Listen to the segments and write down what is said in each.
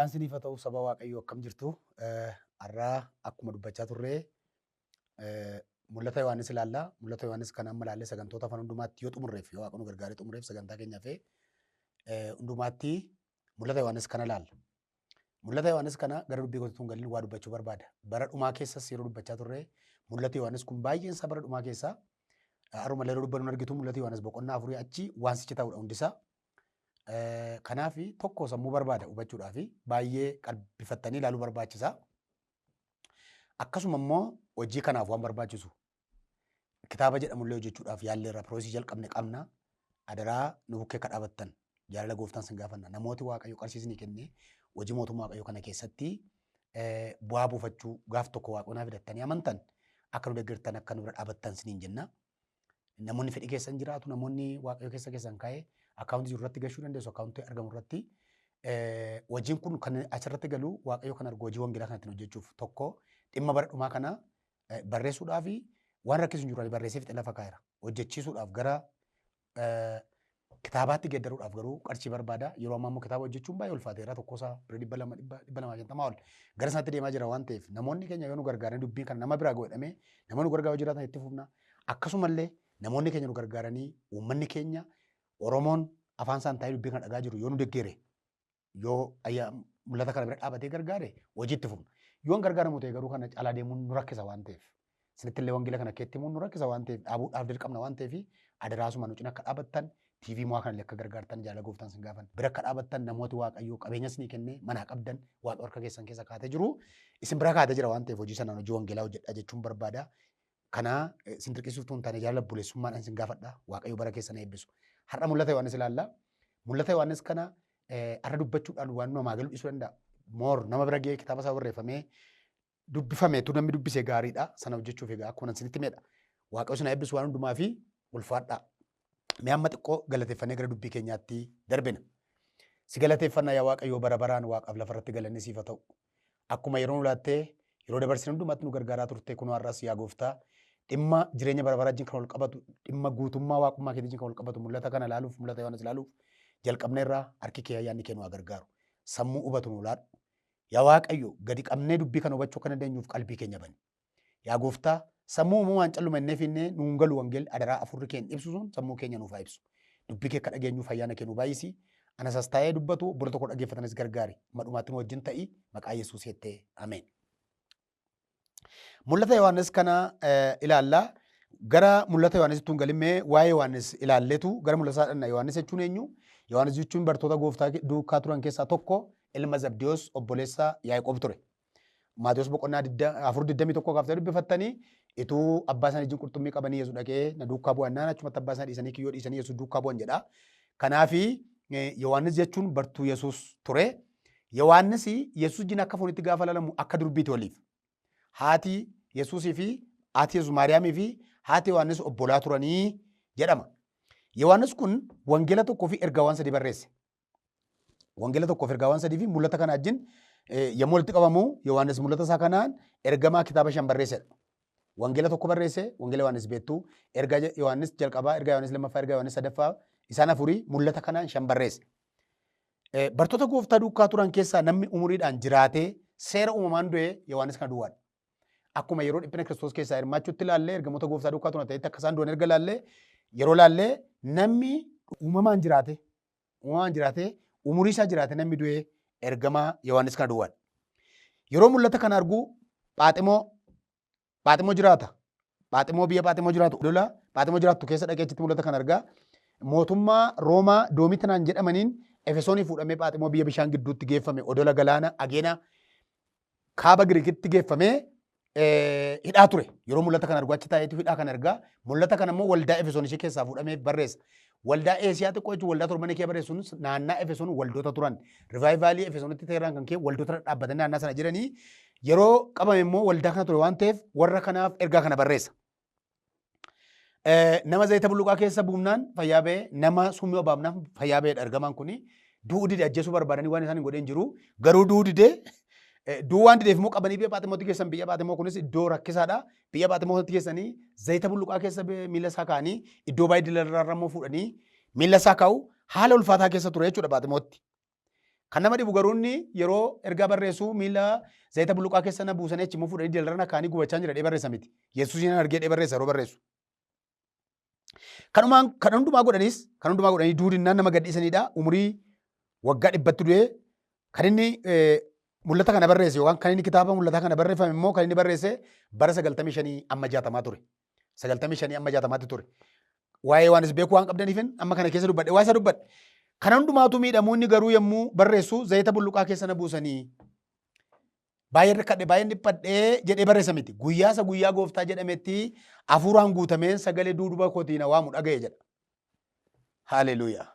Nagaan siniif haa ta'u saba Waaqayyoo, akkam jirtu? Har'aa akkuma dubbachaa turre mul'ata Yohaannis ilaalla. Mul'ata Yohaannis kana amma ilaallee sagantoota afaan hundumaatti yoo xumurreef, yoo Waaqa nu gargaaree xumurreef, sagantaa keenya hafee hundumaatti mul'ata Yohaannis kana ilaalla. Mul'ata Yohaannis kana gara dubbii kootti hin galin waa dubbachuu barbaada. Bara dhumaa keessas yeroo dubbachaa turre, mul'ati Yohaannis kun baay'een isaa bara dhumaa keessa har'uma yeroo dubbannu argitu. Mul'ati Yohaannis boqonnaa 4 achi waan sichi ta'udha hundisaa. Kanaaf tokko sammuu barbaada, hubachuudhaaf baay'ee qalbifattanii ilaaluu barbaachisa. Akkasuma immoo hojii kanaaf waan barbaachisu kitaaba jedhamullee hojjechuudhaaf yaalleerra, process jalqabne qabna. Adaraa nu bukkee akka dhaabattan jaalala gooftaan sin gaafanna. Namooti Waaqayyo qarshii isinii kennee hojii mootummaa Waaqayyoo kana keessatti bu'aa buufachuu gaaf tokko Waaqonaa fidattanii amantan akka nu deeggartan, akka nu bira dhaabattan siniin jenna. Namoonni fedhii keessan jiraatu, namoonni Waaqayyo keessa keessan kaa'ee akkaawuntii jiru irratti gashuu dandeessu, akkaawuntii argamu irratti. Hojiin kun kan asirratti galu Waaqayyo kan argu hojii wangeelaa kana ittiin hojjechuuf, tokko dhimma bara dhumaa kana barreessuudhaaf waan rakkisu hin jiru, ani barreessee fixee lafa kaa'eera. Hojjechiisuudhaaf, gara kitaabaatti geeddaruudhaaf garuu qarshii barbaada. Yeroo ammaa immoo kitaaba hojjechuun baay'ee ulfaateera. Tokkosaa birrii 200, 250 ol gara sanatti deemaa jira waan ta'eef, namoonni keenya yoo nu gargaaranii dubbiin kana nama biraa godhamee namoonni nu gargaaru jiraatan itti fufna. Akkasumallee namoonni keenya nu gargaaranii uummanni keenya Oromoon afaan isaan taa'ee dubbii kana dhagaa jiru yoo nu deeggeere, yoo mul'ata kana bira dhaabatee gargaare, hojii itti fufna. Yoo hin gargaaramu ta'e garuu kana caalaa deemuun nu rakkisa waan ta'eef, isinitti illee wangeela kana keetti himuun nu rakkisa waan ta'eef, dhaabuudhaaf dirqamna waan ta'eef, adaraasuma nu cina akka dhaabattan, TV mo'aa kanallee akka gargaartan jaalala gooftaan sin gaafan. Bira akka dhaabattan, namooti Waaqayyoo qabeenya isinii kennee manaa qabdan Waaqa harka keessan keessa kaatee jiru isin bira kaatee jira waan ta'eef, hojii sanaan hojii wangeelaa hojjedhaa jechuun barbaada. Kana isin dirqisiisuuf hin taane, jaalala obboleessummaadhaan isin gaafadha. Waaqayyo bara keessan eebbisu. Har'a mul'ata Yohaannis ilaalla. Mul'ata Yohaannis kana har'a dubbachuudhaan waan namaa galu dhiisuu danda'a. Moor nama bira ga'ee kitaaba isaa barreeffamee dubbifameetu namni dubbise gaariidha. Sana hojjechuuf egaa akkuma isinitti himedha. Waaqayyo isin eebbisu waan hundumaa fi ulfaadhaa. Mee amma xiqqoo galateeffannee gara dubbii keenyaatti darbina. Si galateeffannaa yaa Waaqayyo, bara baraan waaqaaf lafarratti galanni siif haa ta'u. Akkuma yeroo nu laattee yeroo dabarsine hundumatti nu gargaaraa turte, kunoo har'as yaa gooftaa dhimma jireenya bara baraa wajjin kan wal qabatu, dhimma guutummaa waaqummaa keetii wajjin kan wal qabatu mul'ata kana ilaaluuf, mul'ata Yohaannis ilaaluuf jalqabneerraa, harki kee, ayyaanni kee nu haa gargaaru. Sammuu hubatu nu laadhu. Yaa Waaqayyo, gadi qabnee dubbii kana hubachuu akka dandeenyuuf qalbii keenya bani. Yaa gooftaa, sammuu uumamaan calluma innee finnee nuun galu wangeelli, adaraa afurri keenya ibsu sun sammuu keenya nuuf haa ibsu. Dubbii kee akka dhageenyuuf ayyaana kee nu baay'isi. Anas as taa'ee dubbatu, obbolo tokko dhaggeeffatanis gargaari. Amma dhumaatti nu wajjin ta'i, maqaa Yesuus jettee, ameen. Mul'ata Yohaannis kana ilaalla. Gara mul'ata Yohaannisitti hin galimmee waa'ee Yohaannis ilaalleetu gara mul'ata isaa dhanna. Yohaannis jechuun eenyu? Yohaannis jechuun bartoota gooftaa duukaa turan keessaa tokko, ilma Zabdiyoos, obboleessa Yaaqoob ture. Maatiyos boqonnaa 4:21 gaafa dubbifattanii, ituu abbaa isaanii wajjin qurxummii qabanii Yesuus dhaqee na duukaa bu'annaan achumatti abbaa isaanii dhiisanii, kiyyoo dhiisanii Yesuus duukaa bu'an jedha. Kanaafi Yohaannis jechuun bartuu Yesuus ture. Yohaannis Yesuus wajjin akka foonitti gaafa lalamu akka durbiiti waliif. Haati Yesuusii fi haati Yesuus Maariyaamii fi haati Yohaannis obbolaa turanii jedhama. Yohaannis kun wangeela tokkoo fi ergaawwan sadii barreesse. Wangeela tokkoof ergaawwan sadii fi mul'ata kana wajjin yommuu walitti qabamu, Yohaannis mul'ata isaa kanaan ergamaa kitaaba shan barreessedha. Wangeela tokko barreesse, Wangeela Yohaannis beektu, ergaa Yohaannis jalqabaa, ergaa Yohaannis lammaffaa, ergaa Yohaannis sadaffaa, isaan afurii, mul'ata kanaan shan barreesse. Bartoota gooftaa duukaa turan keessaa namni umuriidhaan jiraatee seera uumamaan du'e Yohaannis kana duwwaadha. Akkuma yeroo dhiphina Kiristoos keessaa hirmaachuutti ilaallee, ergamoota gooftaa duukaa turan ta'etti akka isaan du'an erga ilaallee, yeroo ilaallee, namni uumamaan jiraatee umurii isaa jiraate, namni du'e ergamaa Yohaannis kana duwwaadha. Yeroo mul'ata kana argu Phaaximoo jiraata. Phaaximoo, biyya Phaaximoo jiraatu, lola Phaaximoo jiraattu keessa dhaqee achitti mul'ata kana argaa. Mootummaa Roomaa Doomitinaan jedhamaniin Efesoonii fuudhamee Phaaximoo biyya bishaan gidduutti geeffame, odola galaana Ageenaa kaaba Giriikitti geeffamee hidhaa ture. Yeroo mul'ata kana argu achi taa'eetu hidhaa kana argaa. Mul'ata kana immoo waldaa Efesoon ishee keessaa fuudhamee barreessa. Waldaa Eesiyaa xiqqoo jechuun waldaa torban kee barreessuun naannaa Efesoon waldoota turan. Rivaayivalii Efesoonitti ta'eerraan kan ka'e waldoota dhaabbatanii naannaa sana jiranii, yeroo qabame immoo waldaa kana ture waan ta'eef, warra kanaaf ergaa kana barreessa. Nama zayita bulluqaa keessa buufnaan fayyaa ba'e, nama summii obaafnaan fayyaa ba'edha ergamaan kuni. Du'uu dide, ajjeesuu barbaadanii waan isaan hin godheen jiru. Garuu du'uu dide. Du'uu waan dideef immoo qabanii biyya Phaaximootti geessan. Biyya Phaaximoo kunis iddoo rakkisaadha. Biyya Phaaximootti geessanii zayita bulluqaa keessa miila isaa kaa'anii, iddoo baay'ee dilarraa immoo fuudhanii miila isaa kaa'u. Haala ulfaataa keessa ture jechuudha Phaaximootti. Kan nama dhibu garuu inni yeroo ergaa barreessu miila zayita bulluqaa keessa na buusanii achi immoo fuudhanii jalarra na kaanii gubachaa jira dhee barreessa miti. Yesuusiin nan argee dhee barreessa yeroo barreessu. Kanumaan kan hundumaa godhanis kan hundumaa godhanii duudinnaan nama gadhiisanidha. Umurii waggaa dhibbatti du'ee kan inni mul'ata kana barreesse yookaan kan inni kitaaba mul'ataa kana barreeffame immoo kan inni barreesse bara 95 amma 60 ture. 95 amma 60tti ture. Waa'ee Yohaannis beekuu waan qabdaniifin amma kana keessa dubbadhe waa isa dubbadhe. Kana hundumaatu miidhamuu inni garuu yommuu barreessu zayita bulluqaa keessa na buusanii baay'een rakkadhe baay'een dhiphadhee jedhee barreessa miti. Guyyaa isa guyyaa gooftaa jedhametti hafuuraan guutameen sagalee duuduba kootii na waamu dhaga'e jedha. Haleluuyaa.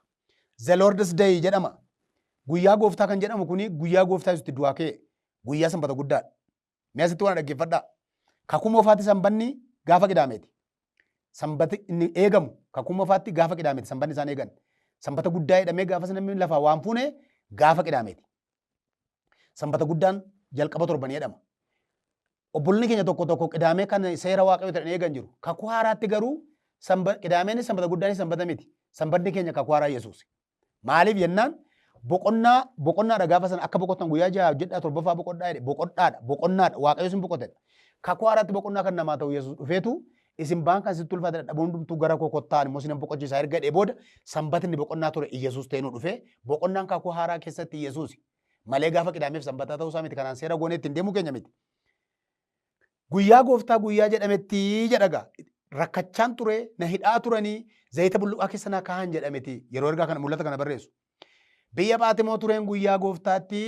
The Lord's Day jedhama. Guyyaa gooftaa kan jedhamu kuni guyyaa gooftaa Yesuus itti du'aa ka'e guyyaa sanbata guddaadha. Mee asitti waan dhaggeeffadhaa. Kakuu moofaatti sanbanni gaafa qidaameeti. Sanbati inni eegamu kakuu moofaatti gaafa qidaameeti sanbanni isaan eegan. Sanbata guddaa jedhamee gaafa namni lafaa waan fuune gaafa qidaameeti. Sanbata guddaan jalqaba torbanii jedhama. Obbolonni keenya tokko tokko qidaamee kan seera waaqayyoo ta'an eegan jiru. Kakuu haaraatti garuu qidaameenis sanbata guddaanis sanbata miti. Sanbanni keenya kakuu haaraa Yesuus. Maaliif jennaan boqonnaa boqonnaadha gaafa sana akka boqotan guyyaa jaha hojjedhaa torbaffaa boqodhaa jedhe boqodhaadha boqonnaadha waaqayyo sin boqotedha. Kakuu haaraatti boqonnaa kan namaa ta'u Yesuus dhufeetu isin ba'aan kan sitti ulfaate dadhabuun hundumtuu gara koo kottaa ani immoo sinan boqochiisa erga jedhee booda sanbatni boqonnaa ture Iyyasuus ta'ee nu dhufe boqonnaan kakuu haaraa keessatti Iyyasuusi. Malee gaafa qidaameef sanbataa ta'uu isaa miti kanaan seera goonee ittiin deemuu keenya miti. Guyyaa gooftaa guyyaa jedhametti jedha gaa. Rakkachaan ture, na hidhaa turanii, zayita bulluqaa keessa na kaahan jedhameti yeroo ergaa kana mul'ata kana barreessu. Biyya Phaatimoo tureen guyyaa gooftaatti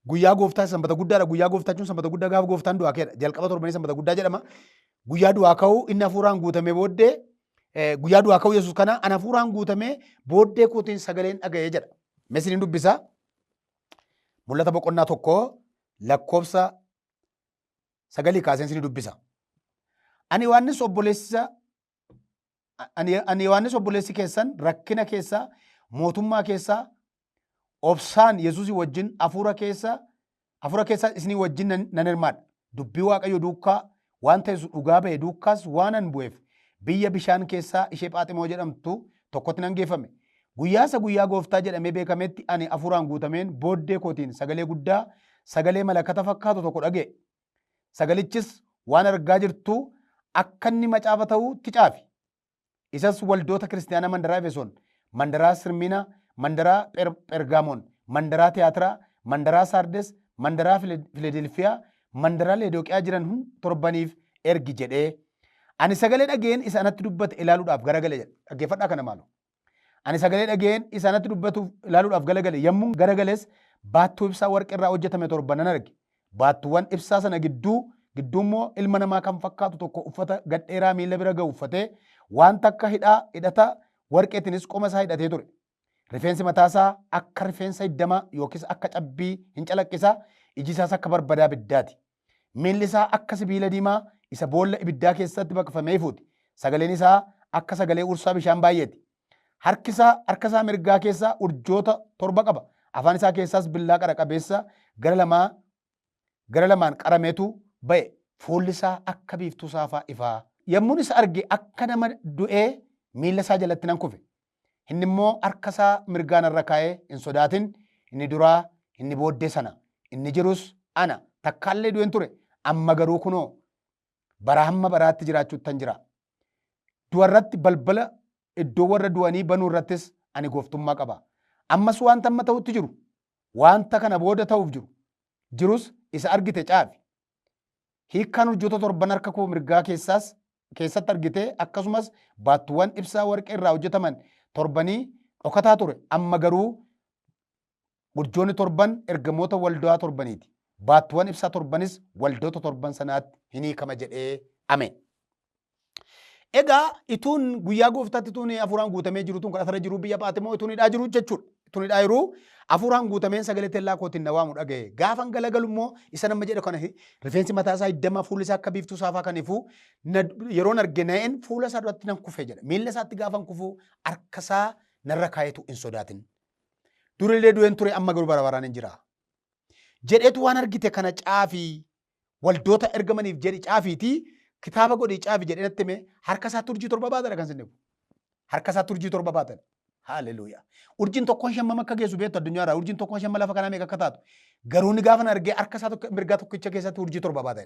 guyyaa gooftaa sanbata guddaadha. Guyyaa gooftaa jechuun sanbata guddaa gaafa gooftaan du'aa ka'edha. Jalqaba torbanii sanbata guddaa jedhama. Guyyaa du'aa ka'uu inni hafuuraan guutamee booddee guyyaa du'aa ka'uu Yesuus kana an hafuuraan guutamee booddee kootiin sagaleen dhaga'ee jedha. Mee isiniin dubbisa. Mul'ata boqonnaa 1 lakkoofsa sagalii kaaseen isinii dubbisa. Ani Yohaannis obboleessa ani Yohaannis obboleessi keessan rakkina keessa mootummaa keessa obsaan Yesuusii wajjin hafuura keessa isinii wajjin nan hirmaadha. Dubbii Waaqayyo duukaa waan ta'e dhugaa ba'e duukaas waanan bu'eef biyya bishaan keessaa ishee Phaaximoo jedhamtu tokkotti nan geeffame. Guyyaa isa guyyaa gooftaa jedhamee beekametti ani hafuuraan guutameen booddee kootiin sagalee guddaa sagalee malakata fakkaatu tokko dhaga'e. Sagalichis waan argaa jirtu akka inni macaafa ta'utti caafi. Isas waldoota kiristiyaanaa mandaraa Efesoon, mandaraa Sirmiina, mandaraa Phergaamoon, mandaraa Tiyaatiraa, mandaraa Saardes, mandaraa Filadelfiyaa, mandaraa Leedoqiyaa jiran torbaniif ergi jedhee. Ani sagalee dhaga'een isa anatti dubbate ilaaluudhaaf garagale jedha. Dhaggeeffadhaa kana maaloo. Ani sagalee dhaga'een isa anatti dubbatuuf ilaaluudhaaf galagale. Yommuun garagales baattuu ibsaa warqee irraa hojjetame torba nan arge. Baattuuwwan ibsaa sana gidduu gidduu immoo ilma namaa kan fakkaatu tokko uffata gad dheeraa miila bira ga'u uffatee waan takka hidhaa hidhata warqeetiinis qoma isaa hidhatee ture. Rifeensi mataa isaa akka rifeensa hiddamaa yookiis akka cabbii hin calaqqisa, iji isaas akka barbadaa ibiddaati. Miilli isaa akka sibiila diimaa isa boolla ibiddaa keessatti baqfamee ifuuti. Sagaleen isaa akka sagalee ursaa bishaan baay'eeti. Harki isaa harka isaa mirgaa keessaa urjoota torba qaba. Afaan isaa keessaas billaa qara qabeessa gara lamaa gara lamaan qarametu ba'e. Fuulli isaa akka biiftuu saafaa ifaa. Yommuun isa arge akka nama du'ee miilla isaa jalatti nan kufe. Inni immoo harka isaa mirgaa narra kaa'ee hin sodaatin inni duraa inni booddee sana inni jirus ana takkaallee du'een ture amma garuu kunoo bara hamma baraatti jiraachuuttan jira. Du'a irratti balbala iddoo warra du'anii banuu irrattis ani gooftummaa qaba. Ammas wanta amma ta'utti jiru wanta kana booda ta'uuf jiru jirus isa argite caafi. Hiikkaan urjoota torban harka koo mirgaa keessaas keessatti argite akkasumas baattuuwwan ibsaa warqee irraa hojjetaman torbanii dhokataa ture. Amma garuu urjoonni torban ergamoota waldaa torbaniiti. Baattuuwwan ibsaa torbanis waldoota torban sanaatti hin hiikama jedhee ameen. Egaa ituun guyyaa gooftaatti ituun hafuuraan guutamee jiru tun kadhatarra jiru biyya Phaaximoo ituun hidhaa jiru jechuudha. Ituun hidhaa jiru hafuuraan guutameen sagalee teellaa kootiin na waamu dhaga'e. Gaafan galagalu immoo isa nama jedhu kana rifeensi mataa isaa hiddama fuulli isaa akka biiftuu saafaa kan ifu yeroon arge na'een fuula isaa duratti nan kufe jedha. Miilla isaatti gaafan kufu harka isaa narra kaayetu hin sodaatin. Durillee du'een ture amma garuu bara baraan hin jira. Jedhetu waan argite kana caafii waldoota ergamaniif jedhi caafiitii kitaaba godhii caafi jedhee natti hime harka isaatti urjii torba baatadha kan sin dhibu. Harka isaatti urjii torba baatadha. Haalleluuyaa. Urjiin tokkoon shan akka geessu beektu addunyaarraa urjiin tokkoon shan lafa kanaa meeqa akka taatu. Garuu inni gaafa argee harka isaa tokko mirgaa tokkicha keessatti urjii torba baata.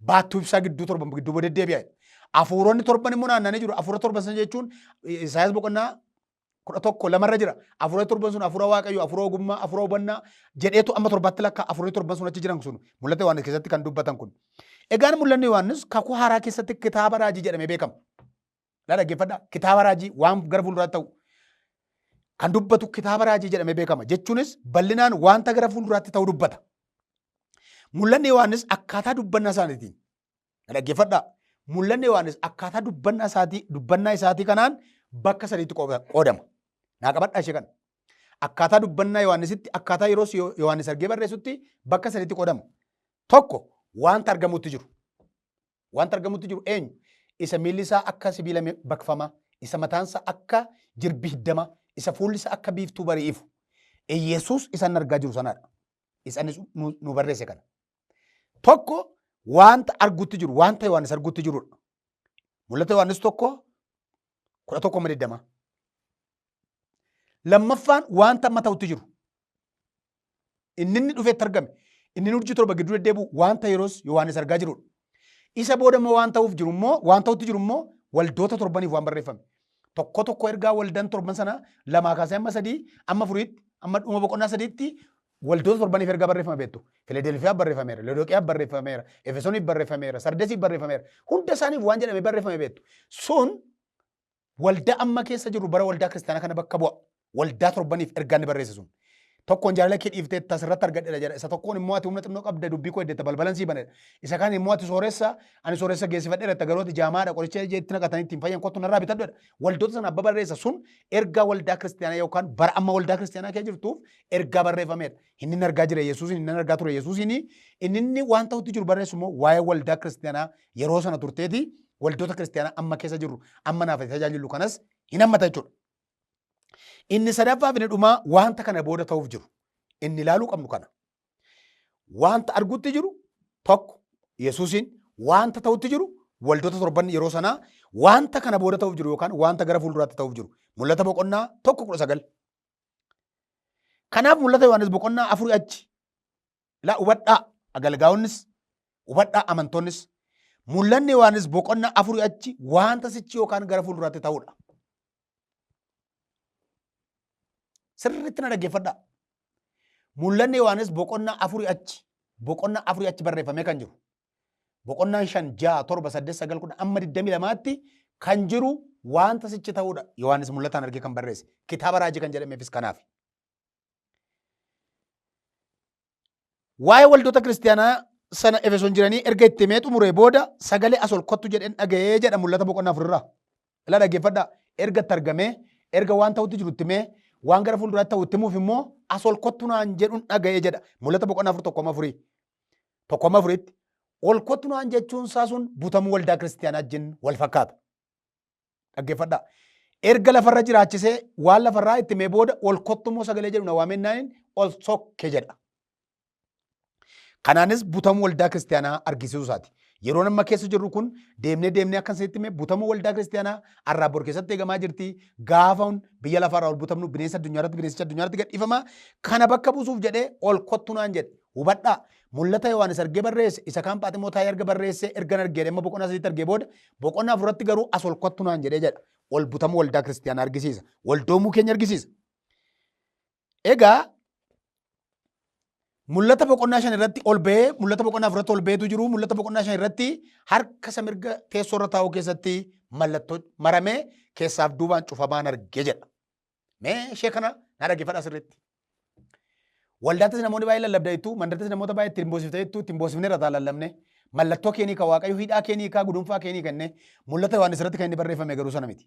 Baattuu ibsaa gidduu torba gidduu deddeebi'a. Afuuronni torban immoo naannanii jiru. Afuura torban sana jechuun Isaayyaas boqonnaa 11 lamarra jira. Afuura torban sun afuura Waaqayyoo, afuura ogummaa, afuura hubannaa jedheetu amma torbaatti lakkaa afuurri torban sun achi jiran sun mul'ata Yohaannis keessatti kan dubbatan kun. Egaan mul'anni Yohaannis kakuu haaraa keessatti kitaaba raajii jedhamee beekama. Laa dhaggeeffadhaa. Kitaaba raajii waan gara fuulduraatti ta'u kan dubbatu kitaaba raajii jedhamee beekama. Jechuunis bal'inaan wanta gara fuulduraatti ta'u dubbata. Mul'anni Yohaannis akkaataa dubbannaa isaaniitiin. Dhaggeeffadhaa. Mul'anni Yohaannis akkaataa dubbannaa isaatii kanaan bakka sadiitti qoodama. Naa qabadhaa ishee kana. Akkaataa dubbannaa Yohaannisitti, akkaataa yeroo Yohaannis argee barreessutti bakka sadiitti qoodama. Tokko, wanta argamutti jiru. Wanta argamutti jiru eenyu? Isa miilli isaa akka sibiila baqfamaa, isa mataansa akka jirbi hiddamaa, isa fuulli isaa akka biiftuu barii ifu. Yesuus isa inni argaa jiru sanadha. Isa inni nu barreesse kana. Tokko, wanta argutti jiru, wanta Yohaannis argutti jirudha. Mul'ata Yohaannis 1:11-20. Lammaffaan, wanta amma ta'utti jiru. Inni dhufeetti argame. Inni urjii torba gidduu deddeebi'u wanta yeroos Yohaannis argaa jirudha. Isa booda immoo waan ta'uuf jiru immoo, waan ta'utti jiru immoo, waldoota torbaniif waan barreeffame. Tokko tokko ergaa waldaan torban sana lamaa kaasee amma sadii, amma afuriitti, amma dhuma boqonnaa sadiitti waldoota torbaniif ergaa barreeffame beektu. Filadelfiyaa barreeffameera, Lodoqiyaa barreeffameera, Efesoniif barreeffameera, Sardesiif barreeffameera. Hunda isaaniif waan jedhame barreeffame beektu. Sun waldaa amma keessa jirru, bara waldaa kiristaanaa kana bakka bu'a. Waldaa torbaniif ergaa inni barreesse sun. Tokkoon jaalala kee dhiiftee tasirratti argadheera jedha. Isa tokkoon immoo ati humna xinnoo qabda, dubbii koo eddeetta, balbalan sii banedha. Isa kaan immoo ati sooressa, ani sooressa geessifadheera, itti garuu ati jaamaadha, qoricha itti naqatanii ittiin fayyan, kottu narraa bitadhu jedha. Waldoota sana abba barreessa sun ergaa waldaa kiristaanaa yookaan bara amma waldaa kiristaanaa keessa jirtuuf ergaa barreeffamedha. Inni inni argaa jira Yesuusin, inni argaa ture Yesuusin, inni inni waan ta'utti jiru barreessu immoo waa'ee waldaa kiristaanaa yeroo sana turteeti, waldoota kiristaanaa amma keessa jirru, amma naaf tajaajilu kanas hin hammata jechuudha. Inni sadaffaa fi inni dhumaa wanta kana booda ta'uuf jiru. Inni ilaaluu qabnu kana. Wanta argutti jiru tokko Yesuusiin, wanta ta'utti jiru waldoota torban yeroo sanaa, wanta kana booda ta'uuf jiru yookaan wanta gara fuulduraatti ta'uuf jiru. Mul'ata boqonnaa 1:19. Kanaaf mul'ata Yohaannis boqonnaa afurii achi laa hubadhaa, agalgaa'onnis hubadhaa, amantoonnis, mul'anni Yohaannis boqonnaa afurii achi wanta sichi yookaan gara fuulduraatti ta'udha. Sirriitti na dhaggeeffadhaa. Mul'anni Yohaannis boqonnaa afurii achi barreeffamee kan jiru. Boqonnaan shan, ja'a, torba, saddeet, sagal, 10 amma 22tti kan jiru wanta sichi ta'udha. Yohaannis mul'ataan argee kan barreesse. Kitaaba raajii kan jedhameefis kanaaf. Waa'ee waldoota kiristaanaa sana Efesoon jiranii erga itti himee xumuree booda sagalee as ol kottu jedheen dhaga'ee jedha mul'ata boqonnaa afurirraa. Ilaa, dhaggeeffadhaa. Erga itti argamee, erga waan ta'utti jiru itti himee, waan gara fuulduraatti ta'u itti himuuf immoo as ol kottu naan jedhuun dhaga'ee jedha. Mul'ata boqonnaa 4 1-4. 1-4tti ol kottu naan jechuun isaa sun butamuu waldaa kiristaanaa wajjin wal fakkaata. Dhaggeeffadhaa. Erga lafarra jiraachisee waan lafarraa itti himee booda ol kottu immoo sagalee jedhu na waamennaan ol sokke jedha. Kanaanis butamuu waldaa kiristaanaa argisiisuu isaati. Yeroo amma keessa jirru kun deemnee deemnee akka isinitti hime butamuu waldaa kiristaanaa har'aa bor keessatti eegamaa jirti. Gaafa biyya lafarraa ol butamnu bineensa addunyaa irratti, bineensicha addunyaa irratti gadhiifama. Kana bakka buusuuf jedhee ol kottu naan jedhe. Hubadhaa, mul'ata Yohaannis argee barreesse isa kaan Phaaximoo taa'ee erga barreesse, ergan argee amma boqonnaa sadiitti argee booda boqonnaa afurratti garuu as ol kottu naan jedhee jedha. Ol butamuu waldaa kiristaanaa argisiisa. Waldoomuu keenya argisiisa. Egaa mul'ata boqonnaa shan irratti ol ba'ee, mul'ata boqonnaa afurratti ol ba'eetu jiru. Mul'ata boqonnaa shan irratti harka isa mirga teessoo irra taa'u keessatti mallattoo maramee keessaaf duubaan cufamaan arge jedha. Mee ishee kana naa dhaggeeffadhaa sirriitti. Waldaattis namoonni baay'ee lallabda jettu, mandattis namoota baay'ee ittiin boosifte jettu, ittiin boosifneerra ta'a lallabne. Mallattoo keenii ka Waaqayyo hidhaa keenii ka gudunfaa keenii kenne. Mul'ata Yohaannis irratti kan inni barreeffame garuu sana miti.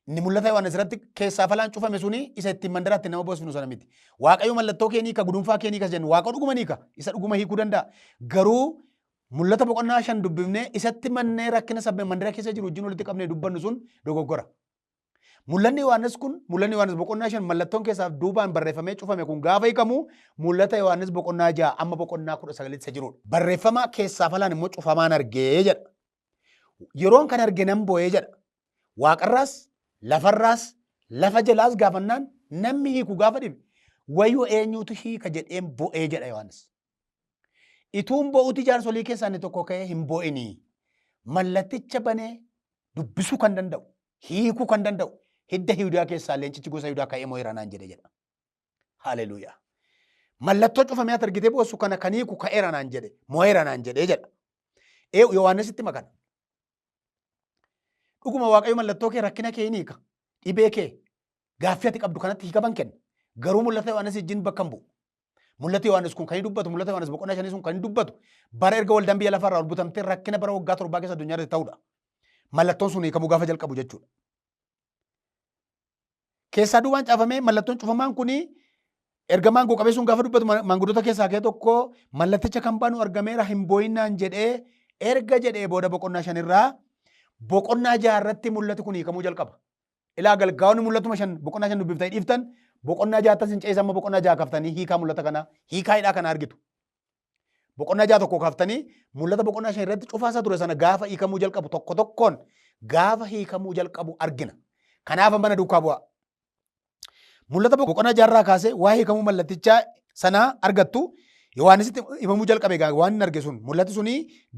Inni mul'ata Yohaannis irratti keessaa falaan cufame suni isa ittiin mandaraatti nama boosifnu sana miti. Waaqayyo mallattoo keenii ka gudunfaa keenii ka jennu Waaqa dhuguma ni ka isa dhuguma hiikuu danda'a. Garuu mul'ata boqonnaa shan dubbifnee isatti mannee rakkina sabbe mandara keessa jiru wajjin walitti qabnee dubbannu sun dogoggora. Mul'anni Yohaannis kun, mul'anni Yohaannis boqonnaa shan mallattoon keessaaf duubaan barreeffamee cufame kun gaafa hiikamu mul'ata Yohaannis boqonnaa ja'a amma boqonnaa 19tti isa jirudha. Barreeffama keessaaf alaan immoo cufamaan argee jedha. Yeroon kan arge nan boo'ee jedha. Waaqarraas lafarraas Lafa jalaas gaafannaan namni hiiku gaafa dhibe wayyoo eenyutu hiika jedheen bo'ee jedha Yohaannis. Ituun bo'uti jaarsolii keessaa inni tokko ka'ee hin bo'inii. Mallatticha banee dubbisuu kan danda'u, hiikuu kan danda'u, hidda Yihudaa keessaa leencichi gosa Yihudaa ka'ee mo'eera naan jedhe jedha. Haleluuyaa. Mallattoo cufamee ati argitee boossu kana kan hiiku ka'eera naan jedhe, mo'eera naan jedhe jedha. Ee Yohaannisitti makana. Dhuguma Waaqayyo mallattoo kee rakkina kee hin hiika. Dhibee kee gaaffii ati qabdu kanatti hiikaman kenna. Garuu mul'ata Yohaannis wajjin bakka hin bu'u. Mul'ati Yohaannis kun kan inni dubbatu, mul'ata Yohaannis boqonnaa shanii sun kan inni dubbatu bara erga waldaan biyya lafaarraa ol butamtee rakkina bara waggaa torbaa keessa addunyaa irratti ta'udha. Mallattoon sun hiikamuu gaafa jalqabu jechuudha. Keessaa duubaan caafamee mallattoon cufamaan kuni ergamaan aangoo sun gaafa dubbatu maanguddoota keessaa kee tokko mallatticha kan banu argameera hin boo'innaan jedhee erga jedhee booda boqonnaa shanirraa boqonnaa jaarratti mul'ati kun hiikamuu jalqaba. Ilaa galgaa'onni mul'atuma shan boqonnaa shan dubbiftanii dhiiftan boqonnaa jaattas hin ceesan amma boqonnaa jaha kaftanii hiikaa mul'ata kana hiikaa hidhaa kana argitu. Boqonnaa jaha tokko kaftanii mul'ata boqonnaa shan irratti cufaa isaa ture sana gaafa hiikamuu jalqabu tokko tokkoon gaafa hiikamuu jalqabu argina. Kanaaf mana duukaa bu'aa. Mul'ata boqonnaa jaarraa kaasee waa hiikamuu mallattichaa sanaa argattu Yohaannisitti himamuu jalqabe egaa waan inni arge sun mul'ati suni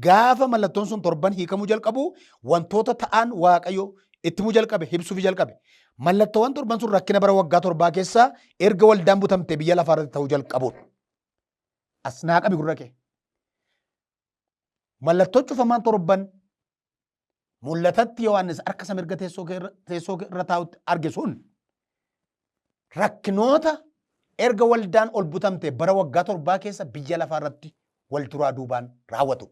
gaafa mallattoon sun torban hiikamuu jalqabu wantoota ta'an Waaqayyo itti himuu jalqabe ibsuufi jalqabe. Mallattoowwan torban sun rakkina bara waggaa torbaa keessa erga waldaan butamte biyya lafaa irratti ta'uu jalqabuudha. As naa qabi gurra kee. Mallattoo cufamaan torban mul'atatti Yohaannis harka isa mirga teessoo irra taa'utti arge sun rakkinoota erga waldaan ol butamte bara waggaa torbaa keessa biyya lafaa irratti wal duraa duubaan raawwatu.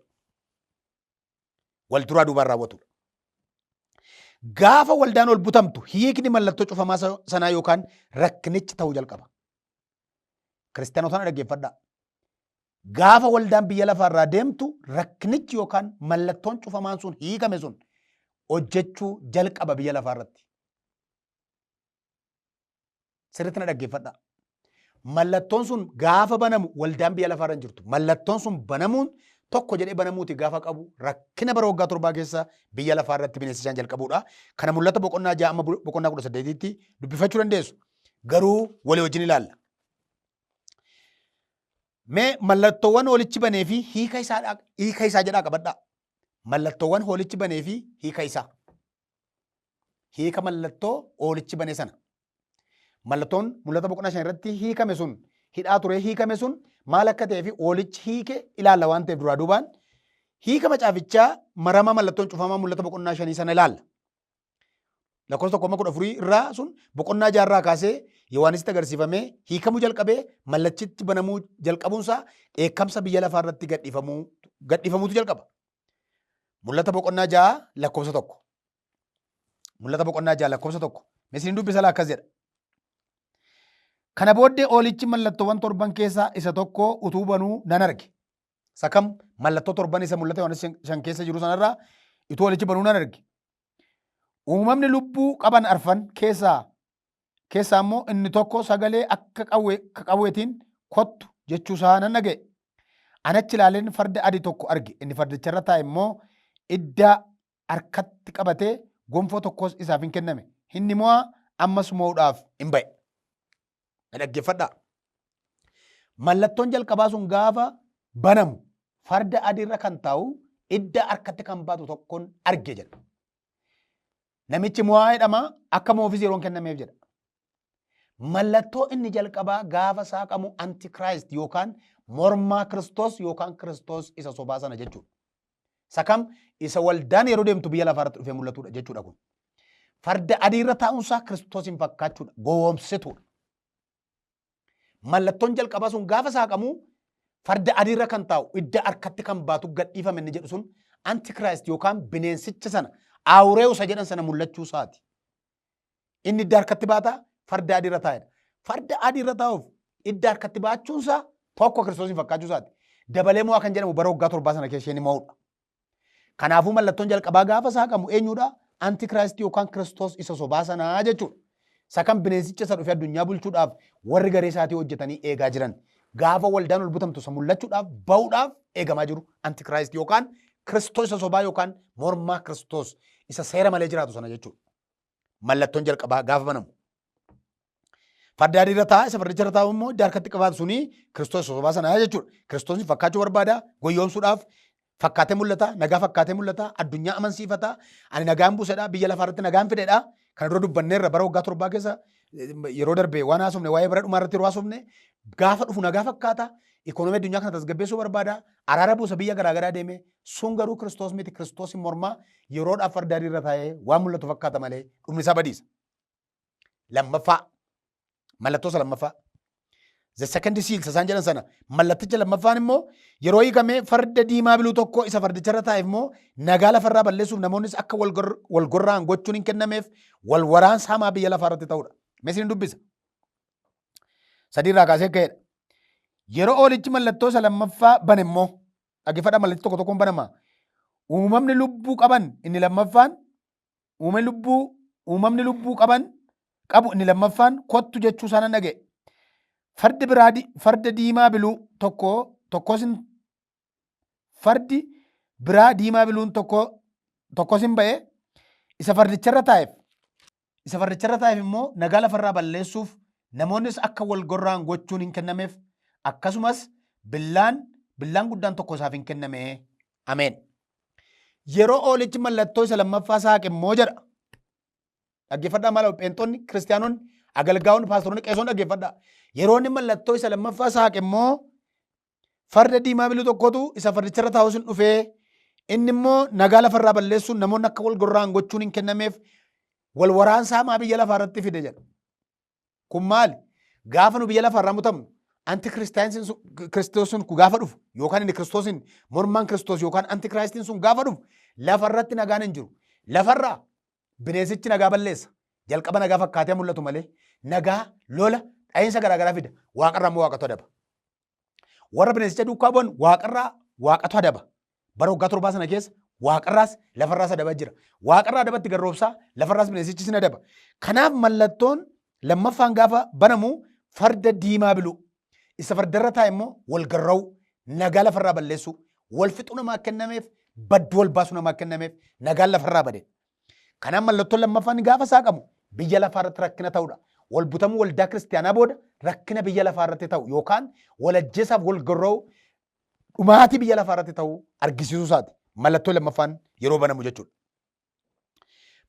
Wal duraa duubaan raawwatudha. Gaafa waldaan ol butamtu hiikni mallattoo cufamaa sanaa yookaan rakkinichi ta'uu jalqaba. Kiristaanota dhaggeeffadhaa. Gaafa waldaan biyya lafaarraa deemtu rakkinichi yookaan mallattoon cufamaan sun hiikame sun hojjechuu jalqaba biyya lafaarratti. Sirriitti na dhaggeeffadhaa. Mallattoon sun gaafa banamu waldaan biyya lafaarra hin jirtu. Mallattoon sun banamuun tokko jedhee banamuuti gaafa qabu rakkina bara waggaa torbaa keessa biyya lafaarratti bineensichaan jalqabuudha. Kana mul'ata boqonnaa ja'a amma boqonnaa 18tti dubbifachuu dandeessu. Garuu walii wajjin ilaalla. Mee mallattoowwan hoolichi banee fi hiika isaa hiika isaa jedhaa qabadhaa. Mallattoowwan hoolichi banee fi hiika isaa. Hiika mallattoo hoolichi bane sana. Mallattoon mul'ata boqonnaa shan irratti hiikame sun hidhaa ture hiikame sun maal akka ta'ee fi hoolichi hiike ilaalla waan ta'eef duraa duubaan hiika macaafichaa marama mallattoon cufamaa mul'ata boqonnaa shanii sana ilaalla. Lakkoofsa tokko amma 14 irraa sun boqonnaa jaarraa kaasee Yohaannisitti agarsiifamee hiikamuu jalqabee mallachitti banamuu jalqabuunsaa dheekkamsa biyya lafaa irratti gadhiifamuutu jalqaba. Mul'ata boqonnaa 6 lakkoofsa 1. Mul'ata boqonnaa 6 lakkoofsa 1. Misiriin dubbisa akkas jedha. Kana booddee oolichi mallattoowwan torban keessaa isa tokko utuu banuu nan arge. Isa kam mallattoo torban isa mul'ata Yohaannis shan keessa jiru sanarraa utuu oolichi banuu nan arge. Uumamni lubbuu qaban arfan keessaa immoo inni tokko sagalee akka qawweetiin kottu jechuu isaa nan dhaga'e. Anachi ilaaleen farda adii tokko arge. Inni fardicharra taa'e immoo iddaa harkatti qabatee gonfoo tokkos isaaf hin kenname. Inni mo'aa ammas mo'uudhaaf hin ba'e. Na dhaggeeffadhaa. Mallattoon jalqabaa sun gaafa banamu farda adiirra kan taa'u idda harkatti kan baatu tokkoon arge jedha. Namichi mo'aa jedhama akka mo'uufis yeroon kennameef jedha. Mallattoo inni jalqabaa gaafa saaqamu antikiraayist yookaan mormaa Kiristoos yookaan Kiristoos isa sobaa sana jechuudha. Isa kam isa waldaan yeroo deemtu biyya lafaa irratti dhufee mul'atudha jechuudha kun. Farda adii irra taa'uunsaa Kiristoosiin fakkaachuudha. Gowwoomsituudha. Mallattoon jalqabaa sun gaafa saaqamu farda adii irra kan taa'u idda harkatti kan baatu gadhiifame inni jedhu sun antikiraayist yookaan bineensicha sana awureewusa jedhan sana mul'achuu isaati. Inni idda harkatti baata farda adii irra taa'edha. Farda adii irra taa'uuf idda harkatti baachuunsaa tokko Kiristoosiin fakkaachuu isaati. Dabalee mo'aa kan jedhamu bara waggaa torbaa sana keessa isheen mo'udha. Kanaafuu mallattoon jalqabaa gaafa saaqamu eenyudha? Antikiraayistii yookaan Kiristoos isa sobaa sanaa jechuudha. Isa kan bineensicha isa dhufee addunyaa bulchuudhaaf warri garee isaatii hojjetanii eegaa jiran. Gaafa waldaan ol butamtu isa mul'achuudhaaf ba'uudhaaf eegamaa jiru Antikiraayistii yookaan Kiristoos isa sobaa yookaan mormaa Kiristoos isa seera malee jiraatu sana jechuudha. Mallattoon jalqabaa gaafa banamu. Farda adii irra taa'a, isa fardicha irra taa'u immoo idda harkatti qabaatu suni Kiristoos sobaa sanaa jechuudha. Kiristoosni fakkaachuu barbaada, goyyoomsuudhaaf fakkaatee mul'ata, nagaa fakkaatee mul'ata, addunyaa amansiifata, ani nagaan buusedha, biyya lafaa irratti nagaan fidedha. Kana dura dubbanneerra bara waggaa torbaa keessa yeroo darbe waan haasofne waa'ee bara dhumaa irratti yeroo haasofne gaafa dhufu nagaa fakkaata. Ikoonomii addunyaa kana tasgabbeessuu barbaada. Araara buusa biyya garaagaraa deeme. Sun garuu Kiristoos miti. Kiristoos hin mormaa yeroodhaaf farda adii irra taa'ee waan mul'atu fakkaata malee dhumni isaa badiisa. Lammaffaa mallattoo isa lammaffaa. The second seal isa isaan jedhan sana mallatticha lammaffaan immoo yeroo hiikamee farda diimaa biluu tokko isa fardicharra taa'eef immoo nagaa lafarraa balleessuuf namoonnis akka wal gorra'an gochuun hin kennameef wal waraansa hamaa biyya lafaa irratti ta'udha. Mee isin dubbisa. Sadiirraa kaasee ka'edha. Yeroo oolichi mallattoo isa lammaffaa bane immoo dhaggeeffadhaa mallattii tokko tokkoon banama. Uumamni lubbuu qaban inni lammaffaan Uumamni lubbuu uumamni lubbuu qaban qabu inni lammaffaan kottu jechuu isaa nan dhaga'e. Fardi biraa farda diimaa biluu tokko tokkos hin fardi biraa diimaa biluun tokko tokkos hin ba'e isa fardicharra taa'eef isa fardicharra taa'eef immoo nagaa lafarraa balleessuuf namoonnis akka wal gorra'an gochuun hin kennameef akkasumas billaan billaan guddaan tokko isaaf hin kenname. Ameen. Yeroo oolichi mallattoo isa lammaffaa saaqe immoo jedha. Dhaggeeffadhaa maal pheenxonni, kiristiyaanonni, agalgaa'onni, paastoroonni, qeesonni dhaggeeffadhaa. Yeroo inni mallattoo isa lammaffaa saaqe immoo farda diimaa biluu tokkotu isa fardicharra taa'u sun dhufee inni immoo nagaa lafarraa balleessuun namoonni akka wal gorra'an gochuun hin kennameef wal waraansa hamaa biyya lafaa irratti fide jedha. Kun maali? Gaafa nu biyya lafarraa mutamnu anti kiristoos sun gaafa dhufu yookaan inni kiristoosin mormaan kiristoos yookaan anti kiraayistiin sun gaafa dhufu lafarratti nagaan hin jiru. Lafarraa bineensichi nagaa balleessa. Jalqaba nagaa fakkaatee mul'atu malee nagaa lola dha'iinsa garaagaraa fida. Waaqarraa immoo waaqatu adaba. Warra bineensicha duukaa bu'an waaqarraa waaqatu adaba. Bara waggaa torbaa sana keessa waaqarraas lafarraas adaba jira. Waaqarraa adabatti garroobsaa lafarraas bineensichi sin adaba. Kanaaf mallattoon lammaffaan gaafa banamu farda diimaa biluu. Isa fardarra taa'e immoo wal garra'uu, nagaa lafarraa balleessuu, wal fixuu namaa kennameef, baddu wal baasuu namaa kennameef nagaan lafarraa bade. Kanaaf mallattoon lammaffaan gaafa saaqamu biyya lafaa irratti rakkina ta'udha. Wal butamuu waldaa kiristiyaanaa booda rakkina biyya lafaa irratti ta'u yookaan wal ajjeesaaf wal gorra'u dhumaatii biyya lafaa irratti ta'u argisiisuu isaati. Mallattoo lammaffaan yeroo banamu jechuudha.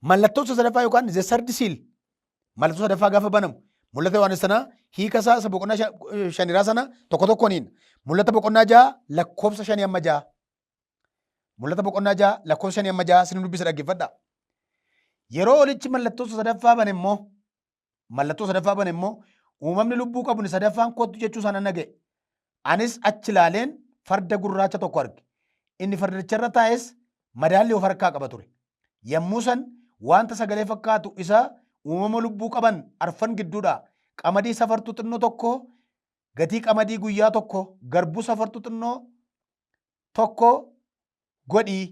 Mallattoo isa sadaffaa yookaan the third seal mallattoo sadaffaa gaafa banamu mul'ata Yohaannis sanaa hiika isaa isa boqonnaa shaniraa sana tokko tokkoon hiina. Mul'ata boqonnaa 6 lakkoofsa 5 amma 6. Mul'ata boqonnaa 6 lakkoofsa 5 amma 6 sin dubbisa dhaggeeffadhaa. Yeroo olichi mallattoo sadaffaa bane immoo mallattoo sadaffaa bane immoo uumamni lubbuu qabu inni sadaffaan kottu jechuu sana dhaga'e. Anis achi ilaaleen farda gurraacha tokko arge. Inni fardicharra taa'es madaalli of harkaa qaba ture. Yommuu san wanta sagalee fakkaatu isa uumama lubbuu qaban arfan gidduudhaa qamadii safartuu xinnoo tokko gatii qamadii guyyaa tokko garbuu safartuu xinnoo tokko godhii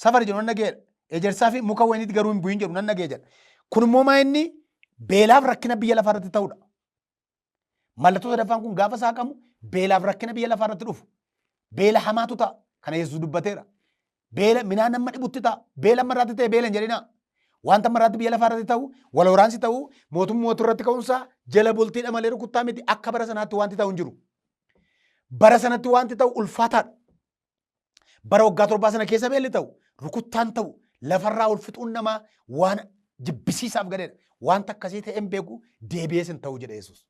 safari jedhu nan dhaga'eedha. Ejersaa fi muka wayiniitti garuu hin bu'in jedhu nan dhaga'e jedha. Kun immoo maa inni beelaaf rakkina biyya lafaa irratti ta'udha. Mallattoo sadaffaan kun gaafa saaqamu beelaaf rakkina biyya lafaa irratti dhufu. Beela hamaatu ta'a. Kana Yesuus dubbateera. Beela midhaan amma dhibutti ta'a. Beela amma irratti ta'e beela hin jedhinaa. Wanta amma irratti biyya lafaa irratti ta'u, wal waraansi ta'u, mootummaa mootuu irratti ka'uunsaa jala bultiidha malee rukuttaa miti akka bara sanaatti wanti ta'u hin jiru. Bara sanatti wanti ta'u ulfaataadha. Bara waggaa torbaa sana keessa beelli ta'u, rukuttaan ta'u, lafarraa ol fixuun namaa waan jibbisiisaaf gadheedha. Wanta akkasii ta'e hin beeku deebi'ees hin ta'u jedha Yesuus.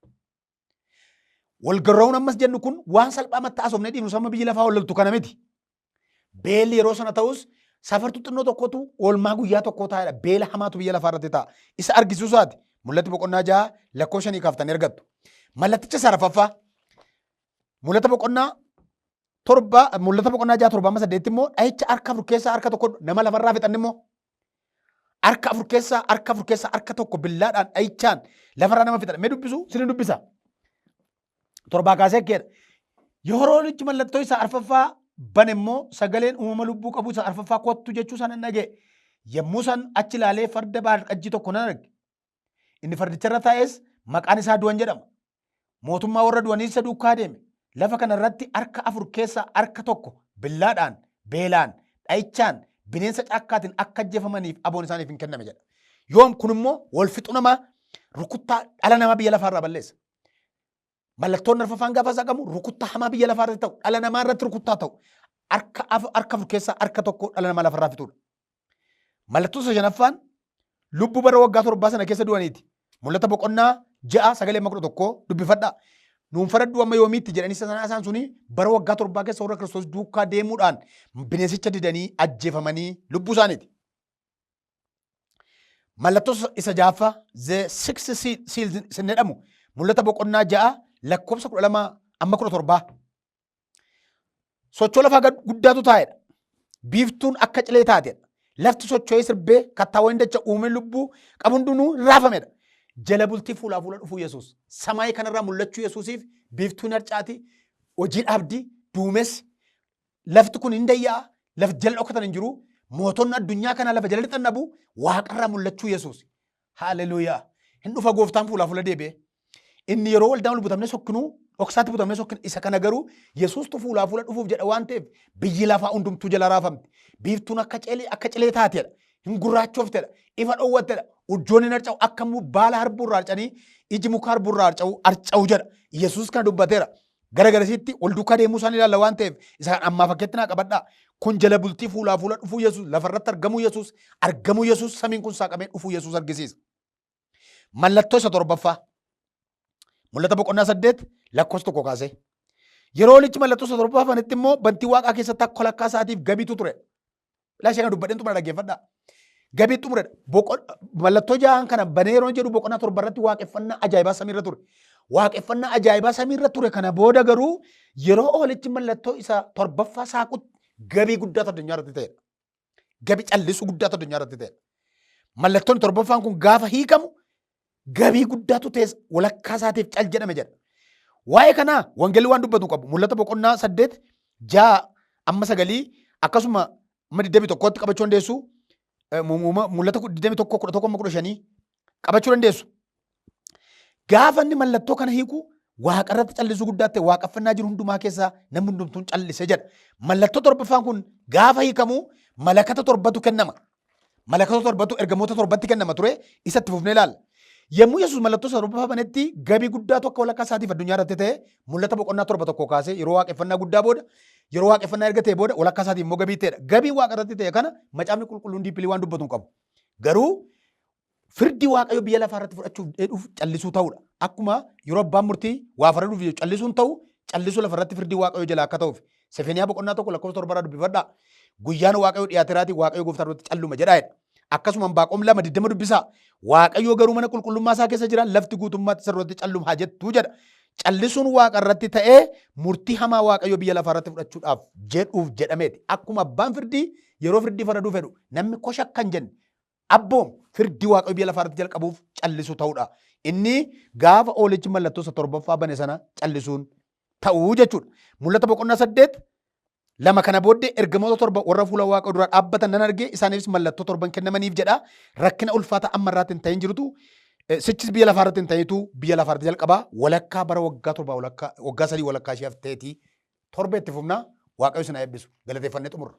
Wal garra'uun ammas jennu kun waan salphaamatti haasofnee dhiifnu sama biyyi lafaa wal loltu kana miti. Beelli yeroo sana ta'us safartuu xinnoo tokkotu oolmaa guyyaa tokkoo taa'edha. Beela hamaatu biyya lafaa irratti ta'a. Isa argisiisuusaati. Mul'atti boqonnaa 6 lakkoofsa 5 kaaftanii argattu. Mallatticha isa arfaffaa. Mul'ata boqonnaa 7 mul'ata boqonnaa 6 7 amma 8 immoo dhahicha harka afur keessaa harka tokko nama lafarraa fixan immoo harka afur keessaa harka afur keessaa harka tokko billaadhaan dhahichaan lafarraa nama fixan. Mee dubbisu sinin dubbisa. Torbaa kaasee akkeedha. Yeroo olichi mallattoo isa arfaffaa bane immoo sagaleen uumama lubbuu qabu isa arfaffaa kottu jechuu sana dhaga'e. Yommuu san achi ilaalee farda baarqajjii tokko nan arge. Inni fardicharra taa'es maqaan isaa du'an jedhama. Mootummaa warra du'anii isa duukaa deeme. Lafa kana irratti harka afur keessaa harka tokko billaadhaan, beelaan, dha'ichaan, bineensa caakkaatiin akka ajjeefamaniif aboon isaaniif hin kenname jedha. Yoom kun immoo wal fixuu namaa Rukuttaa dhala namaa biyya lafaarraa balleessa. Mallattoon arfaffaan gaafa saaqamu rukuttaa hamaa biyya lafaa irratti ta'u, dhala namaa irratti rukuttaa ta'u, harka afur keessaa harka tokko dhala namaa lafarraa fixuudha. Mallattoo isa shanaffaan lubbuu bara waggaa torbaa sana keessa du'aniiti. Mul'ata boqonnaa 6 sagalee amma 11 dubbifadhaa. Nuun faraddu amma yoomiitti jedhanii sana isaan suni bara waggaa torbaa keessa warra Kiristoos duukaa deemuudhaan bineensicha didanii ajjeefamanii lubbuu isaaniiti. Mallattoo isa ja'affaa, the sixth seal sin jedhamu, Mul'ata boqonnaa 6 lakkoofsa 12 amma 17. Sochoo lafaa guddaatu taa'edha. Biiftuun akka cilee taatedha. Lafti socho'ee sirbee, kattaawwan dacha uumee lubbuu qabu hundinuu raafamedha. Jala bultii fuulaa fuula dhufuu Yesuus. Samaayii kanarraa mul'achuu Yesuusiif biiftuun harcaati, hojii dhaabdi, duumessi, lafti kun hin dayya'a, lafti jala dhokatan hin jiru, mootonni addunyaa kanaa lafa jala lixan dhabu, waaqarraa mul'achuu Yesuus. Haleluuyaa. Hin dhufa gooftaan fuulaa fuula deebi'ee. Inni yeroo waldaan ol butamnee sokkinuu, dhoksaatti butamnee sokkinu, isa kana garuu Yesuustu fuulaa fuula dhufuuf jedha waan ta'eef biyyi lafaa hundumtuu jala raafamti. Biiftuun akka celee akka cilee taateedha. Hin gurraachooftedha. Ifa dhoowwattedha. Urjoonni hin harca'u, akka baala harbuu irraa harcanii iji muka harbuu irraa harca'u harca'u jedha. Yesuus kana dubbateera. Gara garasiitti wal duukaa deemuu isaan ilaalla waan ta'eef isa kan ammaa fakkeetti naa qabadhaa. Kun jala bultii fuulaa fuula dhufuu Yesuus, lafarratti argamuu Yesuus, argamuu Yesuus, samiin kun saaqamee dhufuu Yesuus argisiisa. Mallattoo isa torbaffaa. Mul'ata boqonnaa 8 lakkoofsa 1 kaasee. Yeroo hoolichi mallattoo isa torbaffaa banetti immoo bantii waaqaa keessatti akka walakkaa isaatiif gabiitu ture. Ilaa ishee kana dubbadheen xumura, dhaggeeffadhaa. Gabii xumuredha. Mallattoo ja'aan kana banee yeroo jedhu boqonnaa 7 irratti waaqeffannaa ajaa'ibaa samiirra ture. Waaqeffannaa ajaa'ibaa samiirra ture kana booda garuu yeroo hoolichi mallattoo isa torbaffaa saaqutti gabii guddaatu addunyaa irratti ta'edha. Gabii callisuu guddaatu addunyaa irratti ta'edha. Mallattoon torbaffaan kun gaafa hiikamu gabii guddaatu ta'es, walakkaa isaatiif cal jedhame jedha. Waa'ee kanaa wangeelli waan dubbatu qabu. Mul'ata boqonnaa 8 6 amma 9 akkasuma amma 21tti qabachuu dandeessu. Mul'ata 21 11 amma 15 qabachuu dandeessu. Gaafa inni mallattoo kana hiiku waaqa irratti callisuu guddaa ta'e, waaqeffannaa jiru hundumaa keessaa namni hundumtuun callise jedha. Mallattoo torbaffaan kun gaafa hiikamu malakata torbatu kennama. Malakata torbatu ergamoota torbatti kennama ture, isatti fufnee ilaalla. Yommuu Yesuus mallattoo isa torbaffaa banetti gabii guddaatu akka walakkaa isaatiif addunyaa irratti ta'e. Mul'ata boqonnaa 7 1 kaasee yeroo waaqeffannaa guddaa booda, yeroo waaqeffannaa erga ta'e booda walakkaa isaatiif immoo gabii ta'edha. Gabii waaqa irratti ta'e kana macaafni qulqulluun deeply waan dubbatu hin qabu. Garuu firdii Waaqayyo biyya lafaa irratti fudhachuuf dheedhuuf callisuu ta'uudha. Akkuma yeroo abbaan murtii waa faraduuf jedhu callisuun ta'u, callisuu lafa irratti firdii Waaqayyo jalaa akka ta'uuf. Sefeniyaa boqonnaa 1 lakkoofsa 7 irraa dubbifadhaa. Guyyaan Waaqayyo dhiyaateraatii Waaqayyo gooftaa duratti calluma jedhaa jedha. Akkasuma Anbaaqom 2:20 dubbisaa. Waaqayyo garuu mana qulqullummaa isaa keessa jira, lafti guutummaatti isa duratti calluma haa jettuu jedha. Callisuun waaqa irratti ta'ee murtii hamaa Waaqayyo biyya lafaa irratti fudhachuudhaaf jedhuuf jedhameeti. Akkuma abbaan firdii yeroo firdii faraduu fedhu namni kosha akka hin jenne abboom, firdii Waaqayyo biyya lafaa irratti jalqabuuf callisu ta'uudha. Inni gaafa hoolichi mallattoo isa torbaffaa bane sana callisuun ta'uu jechuudha. Mul'ata boqonnaa 8 2 kana booddee ergamoota torba warra fuula Waaqa duraa dhaabbatan nan arge, isaaniifis mallattoo torban kennamaniif jedha. Rakkina ulfaata amma irraatti hin ta'in jirutu sichis biyya lafaa irratti hin ta'itu biyya lafaa irratti jalqabaa walakkaa bara waggaa torbaa walakkaa waggaa sadii walakkaa ishee hafteeti. Torba itti fufnaa. Waaqayyo isin haa eebbisu. Galateeffannee xumurra.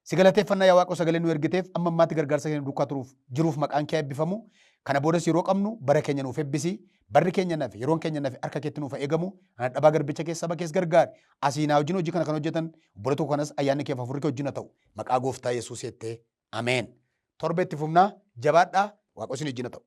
Si galateeffannaa yaa Waaqoo, sagalee nu ergiteef, amma ammaatti gargaarsa keenya duukaa turuuf jiruuf maqaan kee eebbifamu. Kana boodas yeroo qabnu bara keenya nuuf eebbisi. Barri keenya nafe, yeroon keenya nafe harka keetti nuuf haa eegamu. Ana dhabaa garbicha kee saba kees gargaari. Asii naa wajjin hojii kana kan hojjetan obboleetoo kanas ayyaanni kee hafuurri kee wajjin haa ta'u. Maqaa gooftaa Yesuus jettee. Ameen. Torba itti fufnaa, jabaadhaa, Waaqoo isin wajjin haa ta'u.